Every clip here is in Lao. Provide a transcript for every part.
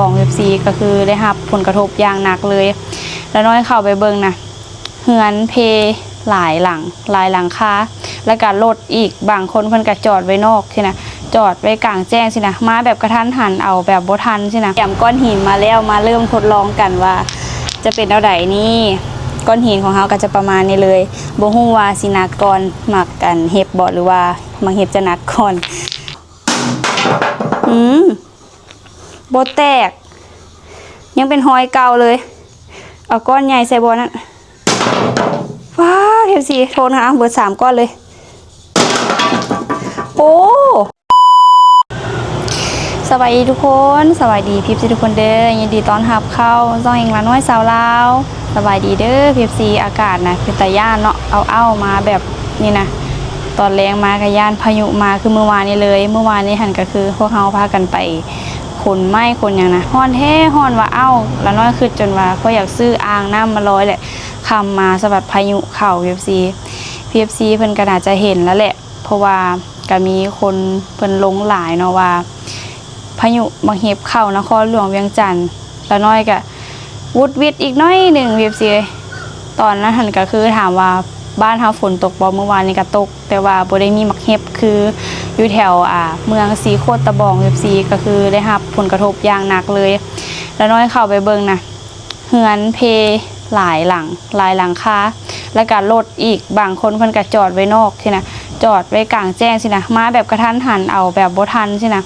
ຂອງ ເອັຟຊີ ກໍຄືໄດ້ຮັບຜົນກະທົບຢ່າງໜັກເລີຍ. ລານ້ອຍເຂົ້າໄປເບິ່ງນະ ເຮືອນເພຫຼາຍຫຼັງ ຫຼາຍຫຼັງຄາ ແລ້ວກໍລົດອີກ ບາງຄົນເພິ່ນກໍຈອດໄວ້ນອກຊີ້ນະ ຈອດໄວ້ກາງແຈ້ງຊີ້ນະ ມາແບບກະທັນຫັນ ເອົາແບບບໍ່ທັນຊີ້ນະ. ຕຽມກ້ອນຫີນມາແລ້ວ ມາເລີ່ມທົດລອງກັນວ່າຈະເປັນແນວໃດ. ນີ້ ກ້ອນຫີນຂອງເຮົາກໍຈະປະມານນີ້ເລີຍ. ບໍ່ຮູ້ວ່າຊິໜັກກ່ອນໝາກອັນເຫັບບໍ່ ຫຼືວ່າໝາກເຫັບຈະໜັກກ່ອນ. ອືມ ບໍ່ແຕກ ຍັງເປັນຮອຍເກົ່າເລີຍ. ເອົາກ້ອນໃຫຍ່ໃສ່ບ່ອນນັ້ນ. ວ້າວ ເອັຟຊີ ໂທດນະ ເອົາເບີດສາມກ້ອນເລີຍ. ໂອ້ ສະບາຍດີທຸກຄົນ ສະບາຍດີ ເອັຟຊີ ທຸກຄົນເດີ. ຍິນດີຕ້ອນຮັບເຂົ້າຊ່ອງເອງລານ້ອຍຊາວລາວ. ສະບາຍດີເດີ ເອັຟຊີ. ອາກາດນະເປັນຕາຢ້ານເນາະ ເອົາໆມາແບບນີ້ນະ. ຕອນແລງມາກໍຢ້ານພາຍຸມາຄືມື້ວານນີ້ເລີຍ. ມື້ວານນີ້ຫັ້ນກໍຄືພວກເຮົາພາກັນໄປຂົນໄມ້ຂົນຫຍັງນະ ຮ້ອນແທ້ຮ້ອນວ່າ. ເອົ້າ ລານ້ອຍຄິດຈົນວ່າຂ້ອຍຢາກຊື້ອ່າງນ້ຳມາລອຍແຫຼະ ຄ່ຳມາສະບັດພາຍຸເຂົ້າ ເອັຟຊີ. ເອັຟຊີ ເພິ່ນກໍໜ້າຈະເຫັນແລ້ວແຫຼະ ເພາະວ່າກໍມີຄົນເພິ່ນລົງຫຼາຍເນາະວ່າ ພາຍຸໝາກເຫັບເຂົ້ານະຄອນຫຼວງວຽງຈັນ. ລານ້ອຍກະຫວຸດຫວິດອີກໜ້ອຍໜຶ່ງ ເອັຟຊີ. ຕອນນັ້ນຫັ້ນກະຄືຖາມວ່າບ້ານເຮົາຝົນຕົກບໍ່? ມື້ວານນີ້ກະຕົກ ແຕ່ວ່າບໍ່ໄດ້ມີໝາກເຫັບຄືຢູ່ແຖວ ອາ ເມືອງສີໂຄດຕະບອງ ເອັຟຊີ ກໍຄືໄດ້ຮັບຜົນກະທົບຢ່າງໜັກເລີຍ. ລານ້ອຍເຂົ້າໄປເບິ່ງນະ ເຮືອນເພຫຼາຍຫຼັງ ຫຼາຍຫຼັງຄາ ແລ້ວກະລົດອີກ ບາງຄົນເພິ່ນກະຈອດໄວ້ນອກຊີ້ນະ ຈອດໄວ້ກາງແຈ້ງຊີ້ນະ ມາແບບກະທັນຫັນ ເອົາແບບບໍ່ທັນຊີ້ນະ.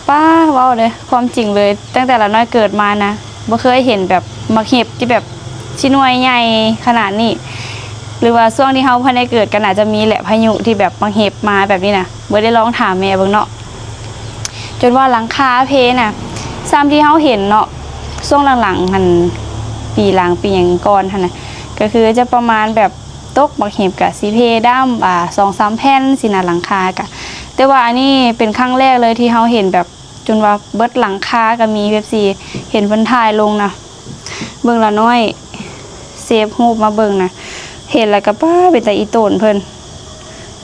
ປ້າ ເວົ້າເດີ ຄວາມຈິງເລີຍ ຕັ້ງແຕ່ລານ້ອຍເກີດມານະ ບໍ່ເຄີຍເຫັນແບບໝາກເຫັບທີ່ແບບຊິໜ່ວຍໃຫຍ່ຂະໜາດນີ້ ຫຼືວ່າຊ່ວງທີ່ເຮົາບໍ່ໄດ້ເກີດກໍໜ້າຈະມີແຫຼະ ພາຍຸທີ່ແບບໝາກເຫັບມາແບບນີ້ນະ. ບໍ່ໄດ້ລອງຖາມແມ່ເບິ່ງເນາະ. ຈົນວ່າຫຼັງຄາເພນະ ຊ່ຳທີ່ເຮົາເຫັນເນາະ ຊ່ວງຫຼັງໆຫັ້ນ ປີຫຼັງ ປີຫຍັງກ່ອນຫັ້ນນະ ກໍຄືຈະປະມານແບບຕົກໝາກເຫັບກະຊິເພດຳ ອາ ສອງສາມແຜ່ນຊີ້ນະ ຫຼັງຄາກະ. ແຕ່ວ່າອັນນີ້ເປັນຄັ້ງແລກເລີຍທີ່ເຮົາເຫັນແບບ ຈົນວ່າເບິດຫຼັງຄາກໍມີ ເອັຟຊີ ເຫັນເພິ່ນຖ່າຍລົງນະ. ເບິ່ງລານ້ອຍເຊບຮູບມາເບິ່ງນະ ເຫັນແລ້ວກໍປ້າ ເປັນຕາອີ່ຕົນເພິ່ນ.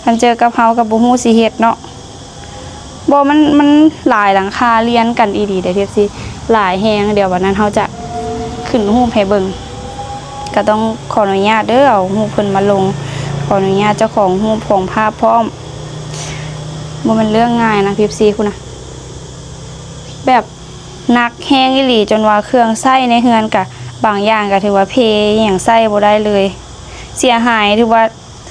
ຄັນເຈີກັບເຮົາກໍບໍ່ຮູ້ຊິເຮັດເນາະ. ບໍ່ ມັນ ມັນຫຼາຍຫຼັງຄາລຽນກັນອີ່ຫຼີເດ້ ເອັຟຊີ ຫຼາຍແຮງ. ດຽວວັນນັ້ນເຮົາຈະຂຶ້ນຮູບໃຫ້ເບິ່ງ ກໍຕ້ອງຂໍອະນຸຍາດເດີ ເອົາຮູບເພິ່ນມາລົງ ຂໍອະນຸຍາດເຈົ້າຂອງຮູບຂອງພາບພ້ອມ. ບໍ່ແມ່ນເລື່ອງງ່າຍນະ ເອັຟຊີ ພຸ້ນນະ ແບບ ໜັກແຮງອີ່ຫຼີ ຈົນວ່າເຄື່ອງໃຊ້ໃນເຮືອນກະບາງຢ່າງກະຖືວ່າເພ ອີ່ຫຍັງໃຊ້ບໍ່ໄດ້ເລີຍ ເສຍຫາຍຖືວ່າ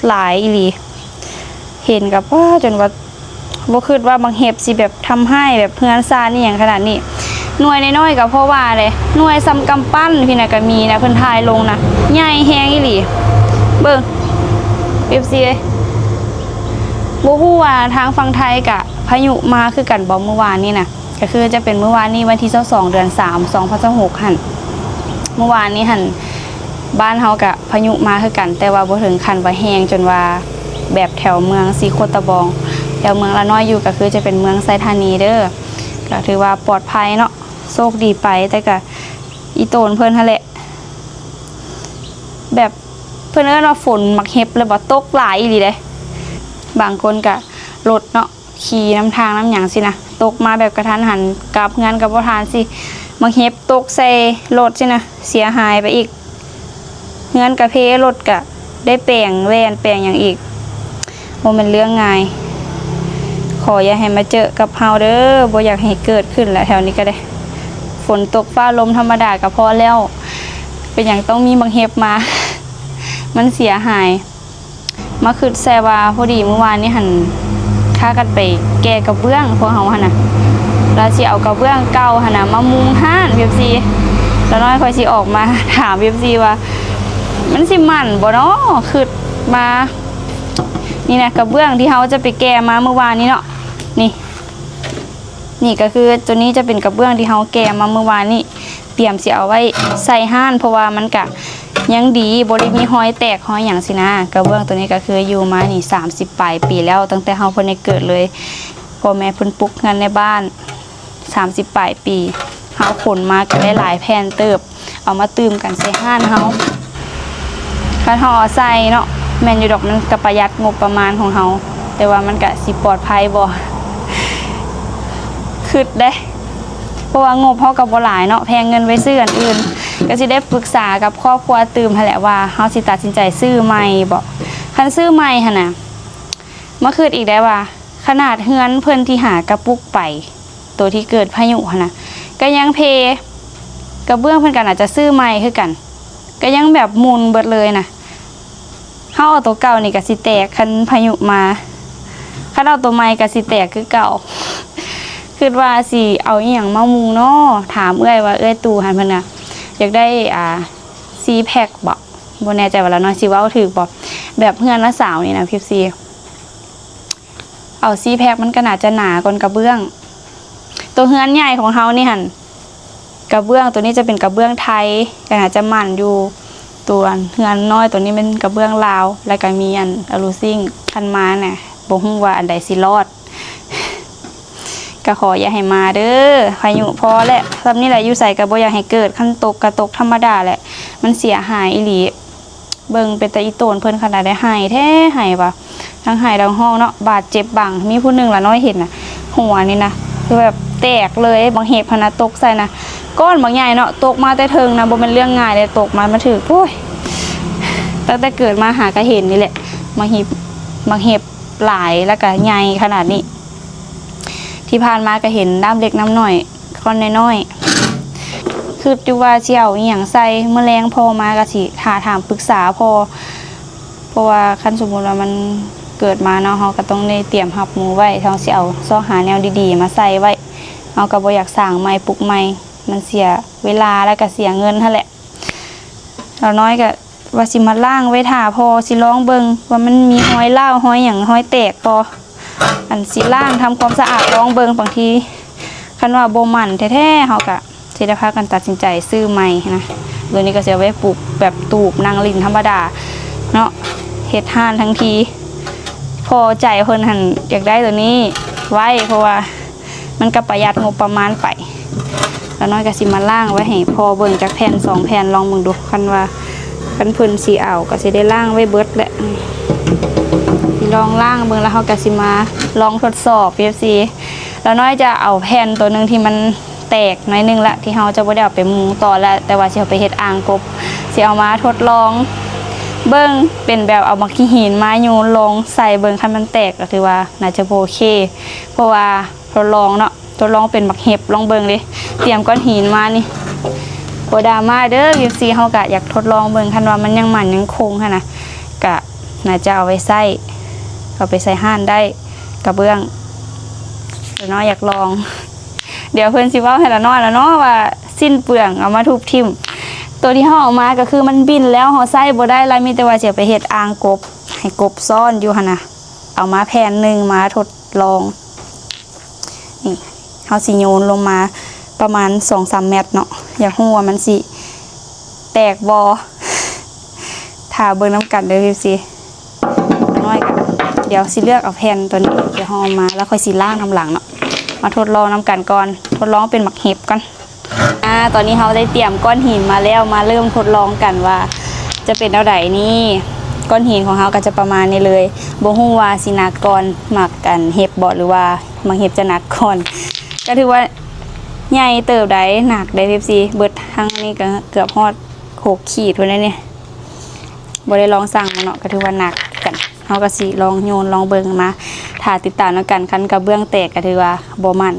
ຫຼາຍອີ່ຫຼີ. ເຫັນກະປ້າ ຈົນວ່າບໍ່ຄິດວ່າໝາກເຫັບຊິແບບທຳຮ້າຍແບບເຮືອນຊານອີ່ຫຍັງຂະໜາດນີ້. ໜ່ວຍນ້ອຍໆກະພໍວ່າເດ້ ໜ່ວຍສ່ຳກຳປັ້ນພີ້ນະກະມີນະ ເພິ່ນຖ່າຍລົງນະ ໃຫຍ່ແຮງອີ່ຫຼີ. ເບິ່ງ ເອັຟຊີ ເອີຍ ບໍ່ຮູ້ວ່າທາງຝັ່ງໄທກະພາຍຸມາຄືກັນບໍ່ມື້ວານນີ້ນະ. ກໍຄືຈະເປັນມື້ວານນີ້ ວັນທີຊາວສອງ ເດືອນສາມ ສອງພັນຊາວຫົກຫັ້ນ ມື້ວານນີ້ຫັ້ນ ບ້ານເຮົາກະພາຍຸມາຄືກັນ ແຕ່ວ່າບໍ່ເຖິງຂັ້ນວ່າແຮງຈົນວ່າແບບແຖວເມືອງສີໂຄດຕະບອງ. ແຖວເມືອງລານ້ອຍຢູ່ກໍຄືຈະເປັນເມືອງໄຊທານີເດີ ກໍຖືວ່າປອດໄພເນາະ ໂຊກດີໄປ. ແຕ່ກະອີ່ໂຕນເພິ່ນຫັ້ນແຫຼະ ແບບເພິ່ນເອີ້ນວ່າຝົນໝາກເຫັບ ແລ້ວບໍ່ ຕົກຫຼາຍອີ່ຫຼີເດ້. ບາງຄົນກະລົດເນາະ ຂີ່ນຳທາງນຳຫຍັງຊີ້ນະ ຕົກມາແບບກະທັນຫັນ ກັບເຮືອນກໍບໍ່ທັນຊີ້ ໝາກເຫັບຕົກໃສ່ລົດຊີ້ນະ ເສຍຫາຍໄປອີກ ເຮືອນກະເພ ລົດກະໄດ້ແປງແວ່ນແປງຫຍັງອີກ ບໍ່ແມ່ນເລື່ອງງ່າຍ. ຂໍຢ່າໃຫ້ມາເຈີກັບເຮົາເດີ ບໍ່ຢາກໃຫ້ເກີດຂຶ້ນລະ ແຖວນີ້ກໍໄດ້ ຝົນຕົກຟ້າລົມທຳມະດາກໍພໍແລ້ວ ເປັນຫຍັງຕ້ອງມີໝາກເຫັບມາ ມັນເສຍຫາຍ. ມາຄິດໃສ່ວ່າ ພໍດີມື້ວານນີ້ຫັ້ນ ພາກັນໄປແກ່ກະເບື້ອງພວກເຮົາຫັ້ນນະ ລະຊິເອົາກະເບື້ອງເກົ່າຫັ້ນນະມາມຸງຮ້ານ ເອັຟຊີ. ລະນ້ອຍຂ້ອຍຊິອອກມາຖາມ ເອັຟຊີ ວ່າມັນຊິໝັ້ນບໍ່ເນາະ ຄິດມາ. ນີ້ນະ ກະເບື້ອງທີ່ເຮົາຈະໄປແກ່ມາມື້ວານນີ້ເນາະ ນີ້ ນີ້ກໍຄືໂຕນີ້ຈະເປັນກະເບື້ອງທີ່ເຮົາແກ່ມາມື້ວານນີ້ ຕຽມຊິເອົາໄວ້ໃສ່ຮ້ານ ເພາະວ່າມັນກະຍັງດີ ບໍ່ໄດ້ມີຮອຍແຕກຮອຍຫຍັງຊີ້ນະ. ກະເບື້ອງໂຕນີ້ກໍຄືຢູ່ມານີ້ສາມສິບປາຍປີແລ້ວ ຕັ້ງແຕ່ເຮົາບໍ່ໄດ້ເກີດເລີຍ ພໍ່ແມ່ເພິ່ນປຸກເຮືອນໃນບ້ານ ສາມສິບປາຍປີ ເຮົາຂົນມາກໍໄດ້ຫຼາຍແຜ່ນເຕີບ ເອົາມາຕື່ມກັນໃສ່ຮ້ານເຮົາ. ຄັນເຮົາເອົາໃສ່ເນາະ ແມ່ນຢູ່ດອກ ມັນກະປະຢັດງົບປະມານຂອງເຮົາ ແຕ່ວ່າມັນກະຊິປອດໄພບໍ່ ຄຶດເດ້. ເ າະວ່າງົບເຮົາກໍບໍ່ຫຼາຍເນາະ ແພງເງິນໄປຊື້ອັນອື່ນ ກໍຊິໄດ້ປຶກສາກັບຄອບຄົວຕື່ມຫັ້ນແຫຼະວ່າເຮົາຊິຕັດສິນໃຈຊື້ໃໝ່ບໍ່. ຄັນຊື້ໃໝ່ຫັ້ນນະ ມາຄິດອີກໄດ້ວ່າ ຂະໜາດເຮືອນເພິ່ນທີ່ຫາກະປຸກໄປ ໂຕທີ່ເກີດພາຍຸຫັ້ນນະ ກໍຍັງເພ ກະເບື້ອງເພິ່ນກໍໜ້າຈະຊື້ໃໝ່ຄືກັນ ກໍຍັງແບບໝຸ່ນເບິດເລີຍນະ. ເຮົາເອົາໂຕເກົ່ານີ້ກໍຊິແຕກ ຄັນພາຍຸມາ ຄັນເອົາໂຕໃໝ່ກໍຊິແຕກຄືເກົ່າ. ຄິດວ່າຊິເອົາອີ່ຫຍັງມາມຸງເນາະ ຖາມເອື້ອຍວ່າ ເອື້ອຍຕູ້ຫັ້ນເພິ່ນນະ ຢາກໄດ້ ອ່າ ສີ່ແພັກບໍ ບໍ່ແນ່ໃຈວ່າລາວນ້ອຍຊິເວົ້າຖືກບໍ່ ແບບເຮືອນລະຊາວນີ້ນະ ເອັຟຊີ ເອົາສີ່ແພັກມັນກໍໜ້າຈະໜາກ່ອນກະເບື້ອງ. ໂຕເຮືອນໃຫຍ່ຂອງເຮົານີ້ຫັ້ນ ກະເບື້ອງໂຕນີ້ຈະເປັນກະເບື້ອງໄທ ກໍໜ້າຈະໝັ້ນຢູ່. ໂຕອັນເຮືອນນ້ອຍໂຕນີ້ແມ່ນກະເບື້ອງລາວ ແລ້ວກໍມີອັນອະລູຊິງ. ຄັນມານະ ບໍ່ຮູ້ວ່າອັນໃດຊິລອດ ກໍຂໍຢ່າໃຫ້ມາເດີ້ ພາຍຸພໍແຫຼະ. ສ່ຳນີ້ແຫຼະ ຢູ່ໃສກໍບໍ່ຢາກໃຫ້ເກີດ ຄັນຕົກກໍຕົກທຳມະດາແຫຼະ ມັນເສຍຫາຍອີ່ຫຼີ. ເບິ່ງເປັນຕາອີ່ໂຕນເພິ່ນຂະໜາດໃດ ໄຫ້ແທ້ໄຫ້ວ່າ ທັງໄຫ້ທັງຮ້ອງເນາະ ບາດເຈັບບັງ. ມີຜູ້ໜຶ່ງລະນ້ອຍເຫັນນະ ຫົວນີ້ນະ ຄືແບບແຕກເລີຍ ບັກເຫັບຫັ້ນນະ ຕົກໃສ່ນະ ກ້ອນບັກໃຫຍ່ເນາະ ຕົກມາແຕ່ເທິງນະ ບໍ່ແມ່ນເລື່ອງງ່າຍເດ້. ຕົກມາ ມາຖືກ ໂອ້ຍ ຕັ້ງແຕ່ເກີດມາຫາກະເຫັນນີ້ແຫຼະ ບັກເຫັບ ບັກເຫັບຫຼາຍ ແລ້ວກະໃຫຍ່ຂະໜາດນີ້. ທີ່ຜ່ານມາກໍເຫັນນ້ຳເລັກນ້ຳນ້ອຍ ກ້ອນນ້ອຍໆ. ຄິດຢູ່ວ່າຊິເອົາອີ່ຫຍັງໃສ່ ມື້ແລງພໍ່ມາກໍຊິຖ້າຖາມປຶກສາພໍ່ ເພາະວ່າຄັນສົມມຸດວ່າມັນເກີດມາເນາະ ເຮົາກໍຕ້ອງໄດ້ຕຽມຮັບມືໄວ້. ເຮົາຊິເອົາຊອກຫາແນວດີໆມາໃສ່ໄວ້ ເຮົາກໍບໍ່ຢາກສ້າງໃໝ່ ປຸກໃໝ່ ມັນເສຍເວລາ ແລ້ວກໍເສຍເງິນຫັ້ນແຫຼະ. ລາວນ້ອຍກໍວ່າຊິມາລ້າງໄວ້ຖ້າພໍ່ ຊິລອງເບິ່ງວ່າມັນມີຮອຍຮ້າວ ຮອຍຫຍັງ ຮອຍແຕກບໍ່. ອັນຊິລ້າງທຳຄວາມສະອາດລອງເບິ່ງ ບາງທີຄັນວ່າບໍ່ໝັ້ນແທ້ໆ ເຮົາກໍຊິໄດ້ພາກັນຕັດສິນໃຈຊື້ໃໝ່ນະ. ໂຕນີ້ກໍຊິເອົາໄວ້ປຸກແບບຕູບນັ່ງຫຼິ້ນທຳມະດາເນາະ ເຮັດຮ້ານທັງທີ. ພໍໃຈເພິ່ນຫັ້ນຢາກໄດ້ໂຕນີ້ໄວ້ ເພາະວ່າ ມັນກໍປະຢັດງົບປະມານໄປ. ລາວນ້ອຍກໍຊິມາລ້າງໄວ້ໃຫ້ພໍ່ເບິ່ງຈັກແຜ່ນສອງແຜ່ນ ລອງເບິ່ງດູ. ຄັນວ່າ ຄັນເພິ່ນຊິເອົາກໍຊິໄດ້ລ້າງໄວ້ເບິດແຫຼະ. ຊິລອງລ້າງເບິ່ງ ແລ້ວເຮົາກໍຊິມາລອງທົດສອບ ເອັຟຊີ. ລາວນ້ອຍຈະເອົາແຜ່ນໂຕໜຶ່ງທີ່ມັນແຕກໜ້ອຍໜຶ່ງລະ ທີ່ເຮົາຈະບໍ່ໄດ້ເອົາໄປມຸງຕໍ່ລະ ແຕ່ວ່າຊິເອົາໄປເຮັດອ່າງກົບ ຊິເອົາມາທົດລອງເບິ່ງ ເປັນແບບເອົາໝາກຂີ້ຫີນມາໂຍນລອງໃສ່ເບິ່ງ ຄັນມັນແຕກກໍຖືວ່າໜ້າຈະບໍ່ໂອເຄ ເພາະວ່າ ທົດລອງເນາະ ທົດລອງເປັນໝາກເຫັບ ລອງເບິ່ງເດ້. ຕຽມກ້ອນຫີນມານີ້ ບໍ່ດຣາມາເດີ ເອັຟຊີ. ເຮົາກະຢາກທົດລອງເບິ່ງ ຄັນວ່າມັນຍັງໝັ້ນຍັງຄົງຫັ້ນນະ ກະໜ້າຈະເອົາໄວ້ໃຊ້ ເອົາໄປໃສ່ຮ້ານໄດ້ ກະເບື້ອງ. ລາວນ້ອຍຢາກລອງ ດຽວເພິ່ນຊິເວົ້າໃຫ້ລາວນ້ອຍລະເນາະວ່າ ສິ້ນເປືອງ ເອົາມາທຸບຖິ້ມ. ໂຕທີ່ເຮົາເອົາມາກໍຄືມັນບິນແລ້ວ ເຮົາໃຊ້ບໍ່ໄດ້ລະ ມີແຕ່ວ່າຊິເອົາໄປເຮັດອ່າງກົບ ໃຫ້ກົບຊ້ອນຢູ່ຫັ້ນນະ. ເອົາມາແຜ່ນໜຶ່ງມາທົດລອງ. ນີ້ ເຮົາຊິໂຍນລົງມາປະມານສອງສາມແມັດເນາະ ຢາກຮູ້ວ່າມັນຊິແຕກບໍ່. ຖ້າເບິ່ງນຳກັນເດີ ເອັຟຊີ. ນ້ອຍກໍ ດຽວຊິເລືອກເອົາແຜ່ນໂຕນີ້ ດຽວເຮົາເອົາມາ ແລ້ວຄ່ອຍຊິລ້າງນຳຫຼັງເນາະ. ມາທົດລອງນຳກັນກ່ອນ ທົດລອງເປັນໝາກເຫັບກ່ອນ. ອາ ຕອນນີ້ເຮົາໄດ້ຕຽມກ້ອນຫີນມາແລ້ວ ມາເລີ່ມທົດລອງກັນວ່າຈະເປັນແນວໃດ. ນີ້ ກ້ອນຫີນຂອງເຮົາກໍຈະປະມານນີ້ເລີຍ ບໍ່ຮູ້ວ່າຊິໜັກກ່ອນໝາກອັນເຫັບບໍ່ ຫຼືວ່າໝາກເຫັບຈະໜັກກ່ອນ. ກໍຖືວ່າໃຫຍ່ເຕີບໃດ໋ ໜັກໃດ໋ ເອັຟຊີ. ເບິດທັງນີ້ກໍເກືອບຮອດຫົກຂີດພຸ້ນແຫຼະນີ້. ບໍ່ໄດ້ລອງຊັ່ງມາເນາະ ກໍຖືວ່າໜັກຄືກັນ. ເຮົາກໍຊິລອງໂຍນລອງເບິ່ງມາ ຖ້າຕິດຕາມນຳກັນ. ຄັນກະເບື້ອງແຕກກໍຖືວ່າບໍ່ໝັ້ນ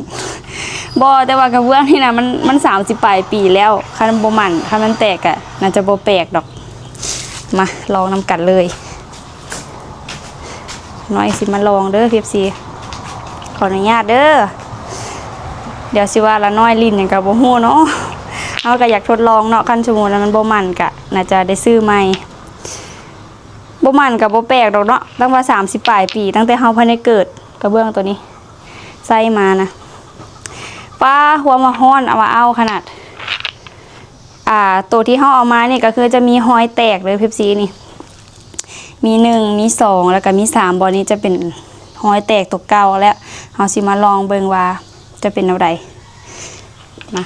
ບໍ່ ແຕ່ວ່າກະເບື້ອງນີ້ນະ ມັນ ມັນສາມສິບປາຍປີແລ້ວ ຄັນບໍ່ໝັ້ນ ຄັນມັນແຕກກະໜ້າຈະບໍ່ແປກດອກ. ມາລອງນຳກັນເລີຍ. ນ້ອຍຊິມາລອງເດີ ເອັຟຊີ ຂໍອະນຸຍາດເດີ. ດຽວຊິວ່າລານ້ອຍຫຼິ້ນຫຍັງກໍບໍ່ຮູ້ເນາະ ເຮົາກໍຢາກທົດລອງເນາະ. ຄັນສົມມຸດວ່າມັນບໍ່ໝັ້ນກະໜ້າຈະໄດ້ຊື້ໃໝ່. ບໍ່ໝັ້ນກໍບໍ່ແປກດອກເນາະ ຕັ້ງວ່າສາມສິບປາຍປີ ຕັ້ງແຕ່ເຮົາບໍ່ໄດ້ເກີດ ກະເບື້ອງໂຕນີ້ໃຊ້ມານະ. ປ້າ ຄວາມວ່າຮ້ອນ ເອົາວ່າເອົາຂະໜາດ. ອ່າ ໂຕທີ່ເຮົາເອົາມານີ້ກໍຄືຈະມີຮອຍແຕກເດີ ເອັຟຊີ ນີ້ ມີໜຶ່ງ ມີສອງ ແລ້ວກໍມີສາມ. ບ່ອນນີ້ຈະເປັນຮອຍແຕກໂຕເກົ່າແລ້ວ. ເຮົາຊິມາລອງເບິ່ງວ່າຈະເປັນແນວໃດ. ມາ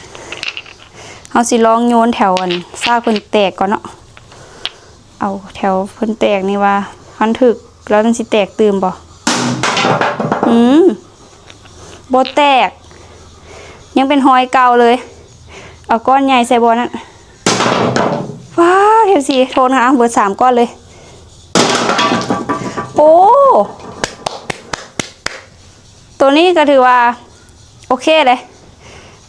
ເຮົາຊິລອງໂຍນແຖວອັນຊາກເພິ່ນແຕກກ່ອນເນາະ. ເອົາແຖວເພິ່ນແຕກນີ້ວ່າ ຄັນຖືກແລ້ວມັນຊິແຕກຕື່ມບໍ່? ອືມ ບໍ່ແຕກ. ຍັງເປັນຮອຍເກົ່າເລີຍ. ເອົາກ້ອນໃຫຍ່ໃສ່ບ່ອນນັ້ນ. ວ້າວ ເອັຟຊີ ໂທນງາມເບີດສາມກ້ອນເລີຍ. ໂອ້ ໂຕນີ້ກໍຖືວ່າໂອເຄເດ້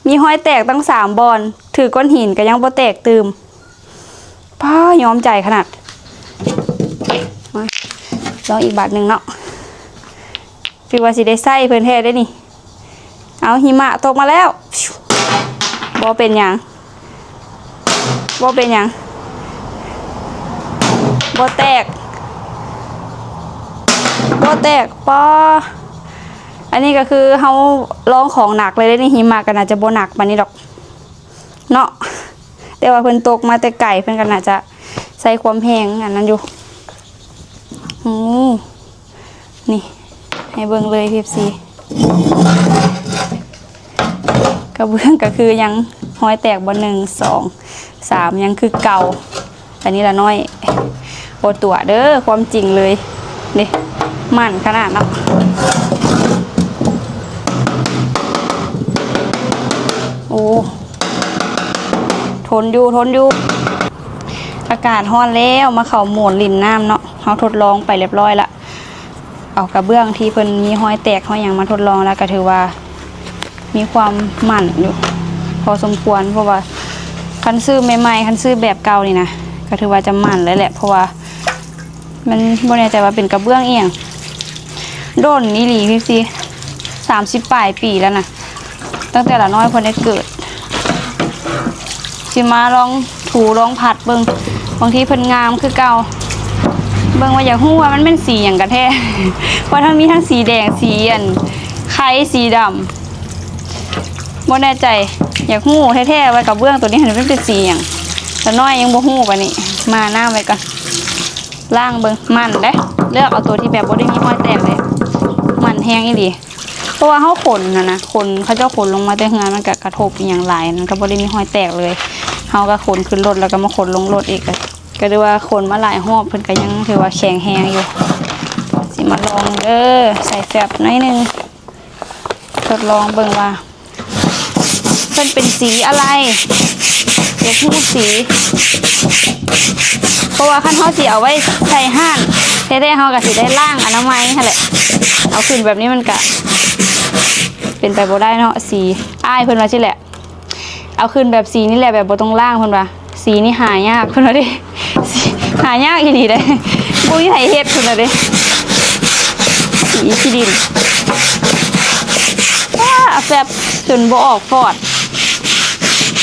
ມີຮອຍແຕກຕັ້ງສາມບ່ອນ ຖືກ້ອນຫີນກໍຍັງບໍ່ແຕກຕື່ມ. ປ້າ ຍອມໃຈຂະໜາດ. ມາ ລອງອີກບາດໜຶ່ງເນາະ. ຄືວ່າຊິໄດ້ໃຊ້ເພິ່ນແທ້ເດ້ນີ້. ເອົາ ຫິມະຕົກມາແລ້ວ. ບໍ່ເປັນຫຍັງ ບໍ່ເປັນຫຍັງ. ບໍ່ແຕກ ບໍ່ແຕກ. ປ້າ ອັນນີ້ກໍຄືເຮົາລອງຂອງໜັກເລີຍເດ້ນີ້. ຫິມະກໍໜ້າຈະບໍ່ໜັກປານນີ້ດອກເນາະ. ແຕ່ວ່າເພິ່ນຕົກມາແຕ່ໄກ ເພິ່ນກໍໜ້າຈະໃຊ້ຄວາມແຮງອັນນັ້ນຢູ່. ໂອ້ ນີ້ ໃຫ້ເບິ່ງເລີຍ ເອັຟຊີ ກະເບື້ອງກໍຄືຍັງຮອຍແຕກບໍ່ ໜຶ່ງ ສອງ ສາມ ຍັງຄືເກົ່າ. ອັນນີ້ລະນ້ອຍບໍ່ຕົວະເດີ ຄວາມຈິງເລີຍເດ້ ໝັ້ນຂະໜາດເນາະ. ໂອ້ ທົນຢູ່ ທົນຢູ່. ອາກາດຮ້ອນແລ້ວ ມາເຂົ້າໂໝດຫຼິ້ນນ້ຳເນາະ. ເຮົາທົດລອງໄປລຽບຮ້ອຍລະ ເອົາກະເບື້ອງທີ່ເພິ່ນມີຮອຍແຕກຮອຍຫຍັງມາທົດລອງແລ້ວ ກະຖືວ່າມີຄວາມໝັ້ນຢູ່ພໍສົມຄວນ. ເພາະວ່າຄັນຊື້ໃໝ່ໆ ຄັນຊື້ແບບເກົ່ານີ້ນະ ກະຖືວ່າຈະໝັ້ນເລີຍແຫຼະ ເພາະວ່າ ມັນບໍ່ແນ່ໃຈວ່າເປັນກະເບື້ອງອີ່ຫຍັງ ດົນອີ່ຫຼີ ເອັຟຊີ ສາມສິບປາຍປີແລ້ວນະ ຕັ້ງແຕ່ລະນ້ອຍເພິ່ນໄດ້ເກີດ. ຊິມາລອງຖູລອງພັດເບິ່ງ ບາງທີເພິ່ນງາມຄືເກົ່າ. ເບິ່ງວ່າຢາກຮູ້ວ່າມັນແມ່ນສີຫຍັງກັນແທ້ ວ່າທັງມີທັງສີແດງ ສີອັນໄຄ ສີດຳ. ບໍ່ແນ່ໃຈ ຢາກຮູ້ແທ້ໆວ່າກະເບື້ອງໂຕນີ້ຫັ້ນມັນເປັນສີຫຍັງ. ລະນ້ອຍຍັງບໍ່ຮູ້ປານນີ້ ມານ້ຳໄວ້ກ່ອນ. ລ້າງເບິ່ງ ໝັ້ນເດ້ ເລືອກເອົາໂຕທີ່ແບບບໍ່ໄດ້ມີຮອຍແຕກເດ້ ໝັ້ນແຮງອີ່ຫຼີ. ເພາະວ່າເຮົາຂົນຫັ້ນນະ ຂົນ ເຂົາເຈົ້າຂົນລົງມາແຕ່ເຮືອນ ມັນກະກະທົບອີ່ຫຍັງຫຼາຍ ມັນກະບໍ່ໄດ້ມີຮອຍແຕກເລີຍ. ເຮົາກະຂົນຂຶ້ນລົດ ແລ້ວກະມາຂົນລົງລົດອີກ ກະຖືວ່າຂົນມາຫຼາຍຮອບ ເພິ່ນກະຍັງຖືວ່າແຂງແຮງຢູ່. ຊິມາລອງເດີ ໃສ່ແຟັບໜ້ອຍໜຶ່ງ ທົດລອງເບິ່ງວ່າເພິ່ນເປັນສີອະໄລ ຢາກຮູ້ສີ. ເພາະວ່າຄັນເຮົາຊິເອົາໄວ້ໃສ່ຮ້ານແທ້ໆ ເຮົາກະຊິໄດ້ລ້າງອະນາໄມຫັ້ນແຫຼະ. ເອົາຂຶ້ນແບບນີ້ມັນກະເປັນໄປບໍ່ໄດ້ເນາະ. ສີ ອ້າຍເພິ່ນວ່າຊີ້ແຫຼະ ເອົາຂຶ້ນແບບສີນີ້ແຫຼະ ແບບບໍ່ຕ້ອງລ້າງ ເພິ່ນວ່າ. ສີນີ້ຫາຍາກ ເພິ່ນວ່າເດ້ ສີຫາຍາກອີ່ຫຼີເດ້ ບໍ່ມີໃຜເຮັດ ເພິ່ນວ່າເດ້. ສີຂີ້ດິນ ອ້າ ແຟບຈົນບໍ່ອອກຟອດ.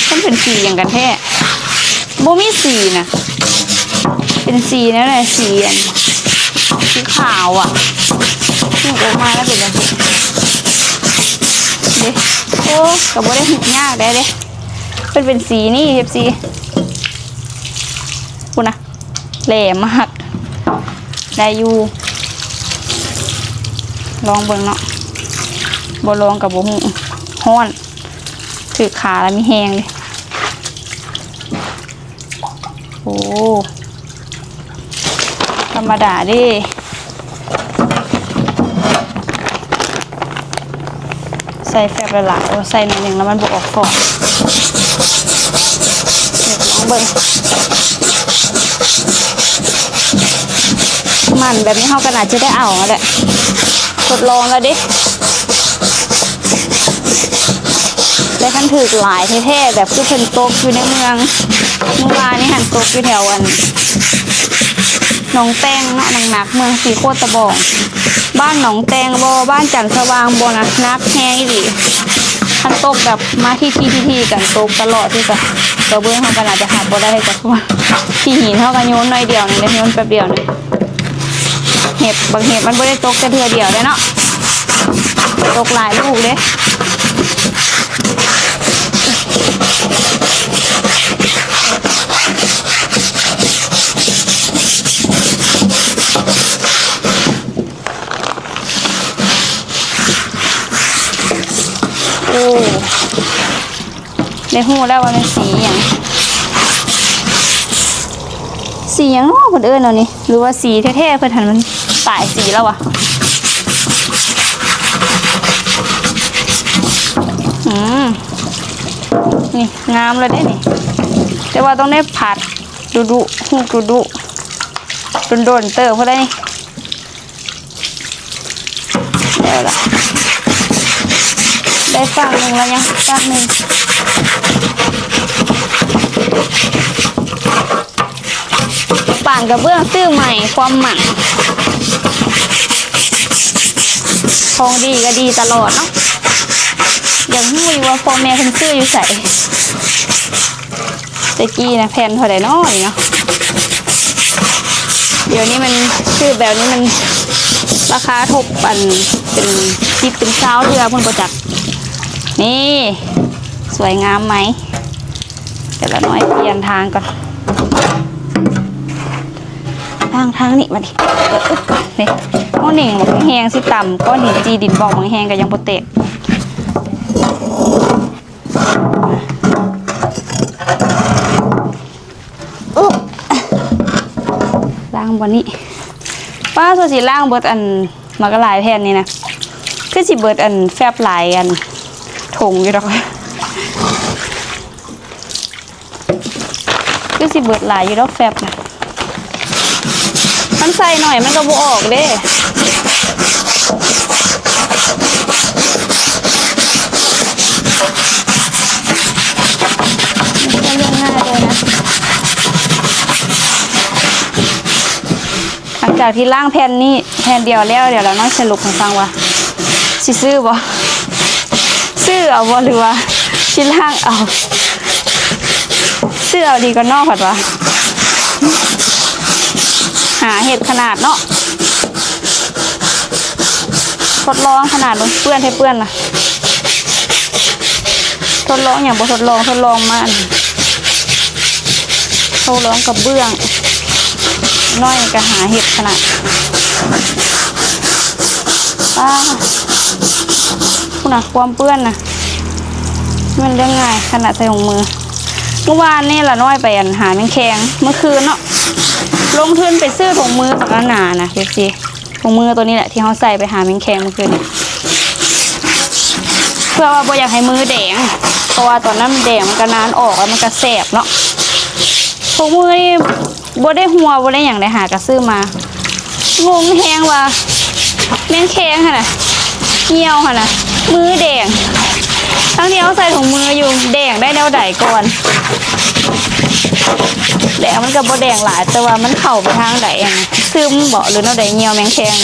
ມັນເປັນສີຫຍັງກັນແທ້? ບໍ່ມີສີນະ ເປັນສີແນວໃດ? ສີອັນ ສີຂາວອະ ຫຸກອອກມາແລ້ວເປັນຈັ່ງຊີ້ເດ້. ໂອ້ ກະບໍ່ໄດ້ຫຸກຍາກໃດເດ້. ເພິ່ນເປັນສີນີ້ ເອັຟຊີ ພຸ້ນນະ ແຫຼມມາກ ໄດ້ຢູ່ ລອງເບິ່ງເນາະ ບໍ່ລອງກະບໍ່ຮູ້. ຮ້ອນ ຖືກຂາລະມີແຮງເດ້. ໂອ້ ທຳມະດາເດ້. ໃສ່ແຟບຫຼາຍໆ ໂອ້ ໃສ່ໜ້ອຍໜຶ່ງແລ້ວມັນບໍ່ອອກຟອງ. ເຮັດລອງເບິ່ງ ໝັ້ນແບບນີ້ເຮົາກໍໜ້າຈະໄດ້ເອົາຫັ້ນແຫຼະ ທົດລອງແລ້ວເດ້. ແຕ່ຄັນຖືກຫຼາຍແທ້ໆ ແບບຄືເພິ່ນຕົກຢູ່ໃນເມືອງ ມື້ວານນີ້ຫັ້ນຕົກຢູ່ແຖວອັນ ໜອງແຕ່ງເນາະ ໜັກໆ ເມືອງສີໂຄດຕະບອງ ບ້ານໜອງແຕ່ງບໍ່ ບ້ານຈັນສະຫວ່າງບໍ່ນະ ໜັກແຮງອີ່ຫຼີ. ຄັນຕົກແບບມາຖີ່ໆ ກັນຕົກຕະຫຼອດ ຄືກະ ກະເບື້ອງເຮົາກໍໜ້າຈະຮັບບໍ່ໄດ້ຄືກັນ ເພາະວ່າຂີ້ຫີນເຮົາກໍໂຍນໜ້ອຍດຽວໜຶ່ງເດ້ ໂຍນແປັບດຽວໜຶ່ງ. ເຫັບ ບັກເຫັບມັນບໍ່ໄດ້ຕົກແຕ່ເທື່ອດຽວເດ້ເນາະ ຕົກຫຼາຍລູກເດ້. ໂອ້ ໄດ້ຮູ້ແລ້ວວ່າແມ່ນສີຫຍັງ ສີຫຍັງເນາະ ເພິ່ນເອີ້ນເອົານີ້ ຫຼືວ່າສີແທ້ໆ ເພິ່ນຫັ້ນມັນຕາຍສີແລ້ວຫວາ. ອືມ ນີ້ງາມແລ້ວເດ້ນີ້ ແຕ່ວ່າຕ້ອງໄດ້ຜັດດຸໆ ຮູບດຸໆ ດົນໆ ເຕີບພຸ້ນແຫຼະນີ້. ແລ້ວລະ ໄດ້ຝັ່ງໜຶ່ງແລ້ວ ຍັງອີກຝັ່ງໜຶ່ງ. ປານກະເບື້ອງຊື້ໃໝ່ ຄວາມໝັ້ນ ຂອງດີກະດີຕະຫຼອດເນາະ. ຢາກຮູ້ຢູ່ວ່າພໍ່ແມ່ເພິ່ນຊື້ຢູ່ໃສ? ແຕ່ກີ້ນະແຜ່ນເທົ່າໃດເນາະນີ້ເນາະ. ດຽວນີ້ມັນ ຊື້ແບບນີ້ມັນລາຄາທົບ ອັນ ເປັນສິບເປັນຊາວເທື່ອພຸ້ນບໍ່ຈັກ. ນີ້ ສວຍງາມໃໝ່. ດຽວລະນ້ອຍປ່ຽນທາງກ່ອນ ທາງ ທາງນີ້ບາດນີ້. ນີ້ ໝໍ້ເໜັງບັກແຮງ ຊິຕຳກ້ອນຫີນ ຈີ່ດິນບອກບັກແຮງກະຍັງບໍ່ແຕກ. ລ້າງບ່ອນນີ້ ປ້າ ສ່ວນຊິລ້າງເບິດ ອັນ ມັກຫຼາຍແຜ່ນນີ້ນະ ຄືຊິເບິດ ອັນ ແຟັບຫຼາຍ ອັນ ຖົງຢູ່ດອກ. ຄືຊິເບິດຫຼາຍຢູ່ດອກແຟັບນະ ຄັນໃສ່ໜ້ອຍມັນກະບໍ່ອອກເດ້. ບໍ່ແມ່ນເລື່ອງງ່າຍເລີຍນະ. ຫຼັງຈາກທີ່ລ້າງແຜ່ນນີ້ແຜ່ນດຽວແລ້ວ ດຽວລະນ້ອຍສະຫຼຸບໃຫ້ຟັງວ່າຊິຊື້ບໍ່ ຊື້ເອົາບໍ່ ຫຼືວ່າຊິລ້າງເອົາ. ຊື້ເອົາດີກວ່າເນາະ ພັດວ່າ ຫາເຮັດຂະໜາດເນາະ. ທົດລອງຂະໜາດເບິ່ງ ເປື້ອນແທ້ເປື້ອນນະ. ທົດລອງຫຍັງບໍ່ທົດລອງ ທົດລອງມາ ອັນ ທົດລອງກະເບື້ອງ ນ້ອຍກະຫາເຮັດຂະໜາດ. ປ້າ ພຸ້ນນະ ຄວາມເປື້ອນນະ ແມ່ນເລື່ອງງ່າຍ ຂະໜາດໃສ່ຖົງມື. ມື້ວານນີ້ລະນ້ອຍໄປ ອັນ ຫາແມງແຄງ ມື້ຄືນເນາະ ລົງທຶນໄປຊື້ຖົງມືບັກໜາໆ ນະ ເອັຟຊີ. ຖົງມືໂຕນີ້ແຫຼະທີ່ເຮົາໃສ່ໄປຫາແມງແຄງມື້ຄືນນີ້ ເພື່ອວ່າບໍ່ຢາກໃຫ້ມືແດງ ເພາະວ່າຕອນນັ້ນແດງມັນກະນານອອກ ແລ້ວມັນກະແສບເນາະ. ຖົງມືນີ້ບໍ່ໄດ້ຮົ່ວບໍ່ໄດ້ຫຍັງເດ້ ຫາກະຊື້ມາ ງົງແຮງວ່າແມງແຄງຫັ້ນນະ ຍ່ຽວຫັ້ນນະ ມືແດງ ທັງທີ່ເຮົາໃສ່ຖົງມືຢູ່ ແດງໄດ້ແນວໃດກ່ອນ? ແດງມັນກະບໍ່ແດງຫຼາຍ ແຕ່ວ່າມັນເຂົ້າໄປທາງໃດ ອັນ ຊຶມເບາະ ຫຼືແນວໃດ ຍ່ຽວແມງແຄງ.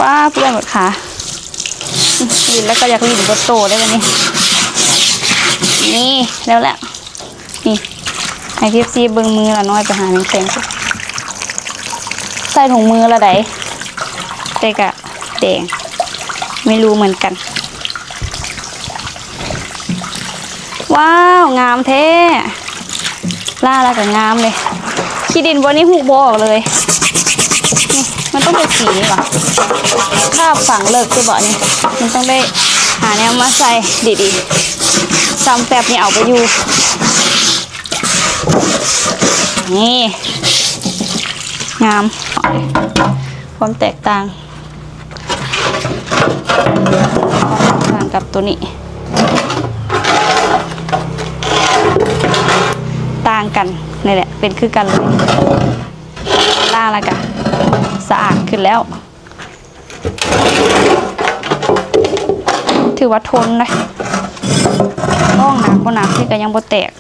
ວ້າ ເປື້ອນໝົດຂາ ຫຼິ້ນແລ້ວກະຢາກຫຼິ້ນເບິດໂຕເດ້ບາດນີ້. ນີ້ ແລ້ວແຫຼະ ນີ້ ໃຫ້ເອັຟຊີເບິ່ງມືລະນ້ອຍໄປຫາແມງແຄງ ໃສ່ຖົງມືລະໃດ ແຕ່ກະ ແດງ ໄມ່ຮູ້ເໝືອນກັນ. ວ້າວ ງາມແທ້ ລ້າງແລ້ວກະງາມເລີຍ. ຂີ້ດິນບ່ອນນີ້ຮູບບໍ່ອອກເລີຍ ນີ້ ມັນຕ້ອງເປັນສີນີ້ຫວາ ຖ້າຝັງເລິກຄືບໍ່ນີ້ ມັນຕ້ອງໄດ້ຫາແນວມາໃສ່ດີໆ ຊ້ຳແຟັບນີ້ເອົາບໍ່ຢູ່. ນີ້ ງາມ ຄວາມແຕກຕ່າງ ຕ່າງກັບໂຕນີ້ ຕ່າງກັນ ນີ້ແຫຼະ ເປັນຄືກັນເລີຍ ລ້າງແລ້ວກະສະອາດຂຶ້ນແລ້ວ. ຖືວ່າທົນເດ້ ຫ້ອງໜັກບໍ່ໜັກ ທີ່ກະຍັງບໍ່ແຕກ.